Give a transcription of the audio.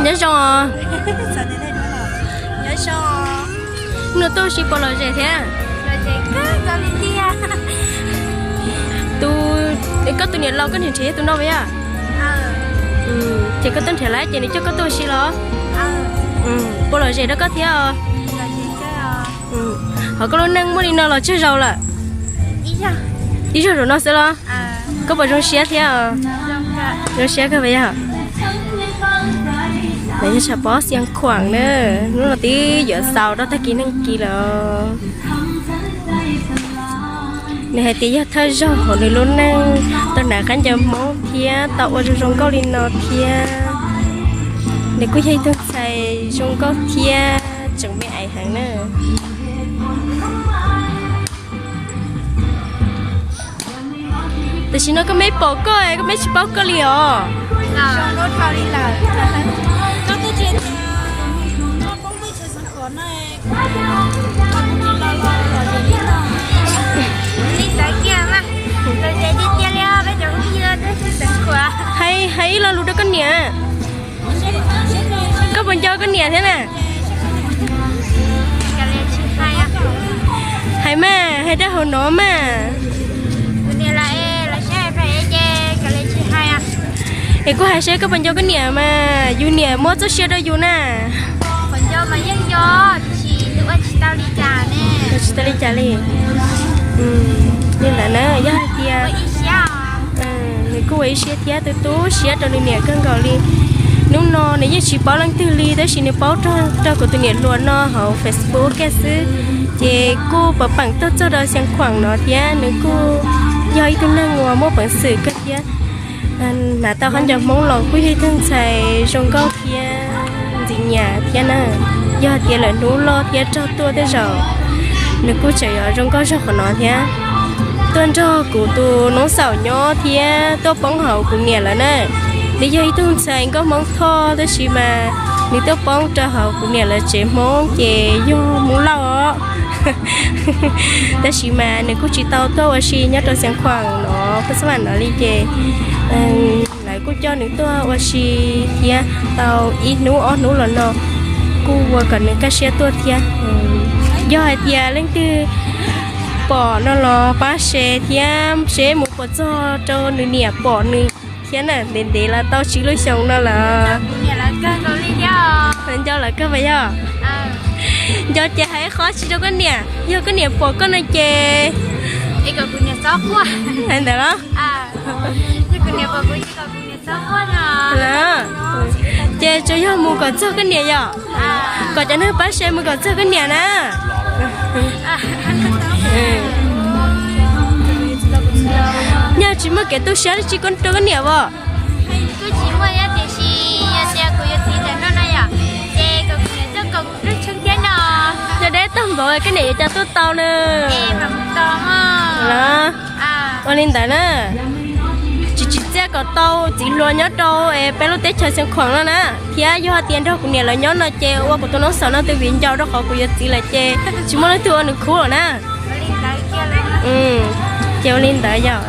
Nyob zoo os. Nyob zoo. Hnub no tuaj ua si puas lom zem thiab? Tus, koj tus niam laus koj niam nrhiav yog tus no puas yog? Ces koj tuaj nrhiav lawm ces nws coj koj tuaj ua si los? Puas lom zem rau koj thiab os? Hos koj lub neej muaj li no los tsawg zaus lawm? Ib zaug zaum no xwb los? Koj puas zoo siab thiab? Zoo siab kawg puas yog? Lawv yog tshav pob Xiav Khuam na, hnub no twb yuav xaus rau tag kis neeg kis lawm. Nws hais tias yog thawj zaug hauv nws lub neej tau hnav khaub ncaws Hmoob thiab tau ua zoo zoo nkauj li no thiab. Nws kuj yog ib tug ntxhais zoo nkauj thiab tseem me aiv heev na. Tam sim no koj meb pom koj, koj meb tsis paub koj li os. Hais, hais ib lo lus rau koj niam. Koj puas nco koj niam thiab na? Hais mas, hais rau hauv no mas. Es kuj hais seb koj puas nco koj niam mas, yus niam muab txoj sia rau yus na. Ua tsis tau li cas li. Li ntawd na, yog hais tias nws kuj ua ib siab thiab tu tu siab rau nws niam kawg nkaus li. Hnub no nws yeej tsis paub leej twg li, tab sis nws paub rau kuv tus niam hluas no hauv Facebook kiag xwb. Ces kuj pam peem tuaj txog rau Xeev Khuam no thiab, nws kuj yog ib tug neeg uas muaj peev xwm kawg thiab. Hnav tau khaub ncaws Hmoob los kuj yog ib tug ntxhais zoo nkauj thiab ntxim nyiam thiab na. Yog hais tias lawm hnub loj thiab raug tuaj tej zaum, nws kuj tseem yuav zoo nkauj zog qhov no thiab. Tuaj nrog kuv tus noob xaum nyob thiab tuaj poob hauv kuv niam lawv na. Nws yog ib tug ntxhais nkauj Hmoob Thoj tab sis mas nws tuaj poob rau hauv kuv niam lawv tsev Hmoob ces yog Hmoob Lauj os. Tab sis mas nws kuj tsis tau tuaj ua si nyob rau Xeev Khuam no, kuj xab vam no li ces lawv kuj coj nws tuaj ua si thiab tau ib hnub ob hnub los no, kuj ua kom nws kaj siab tuaj thiab. Yog hais tias leej twg pom no los pab share thiab, seb mus puas txog rau nws niam pom nws thiab na, ntev ntev los tau tsib lub xyoo no lawm. Nco lawv kawg puas yog? Nco ces hais qhov tsis rau koj niam, yog koj niam pom koj no ces hais ntawd los? Ces tsuas yog mus kom txog koj niam yom? Kom cov neeg pab share mus kom txog koj niam na. Nyaj tsis muaj kev tu siab dab tsi rau koj niam as? Yog deb tag npaum koj niam yuav cas tuaj tau na? Los, ua li ntawd na, tsis tsim txiaj kom tau txiv hluas nyob rau es peb lub teb chaws Xeev Khuam no na, thiab yog hais tias nrog kuv niam lawv nyob no ces ua kuv tus noob xaum no tus viv ncaus rau qhov kuv yuav txiv lawm ces tsis muaj leej twg ua nws khub lawm na. Ces ua li ntawd yog.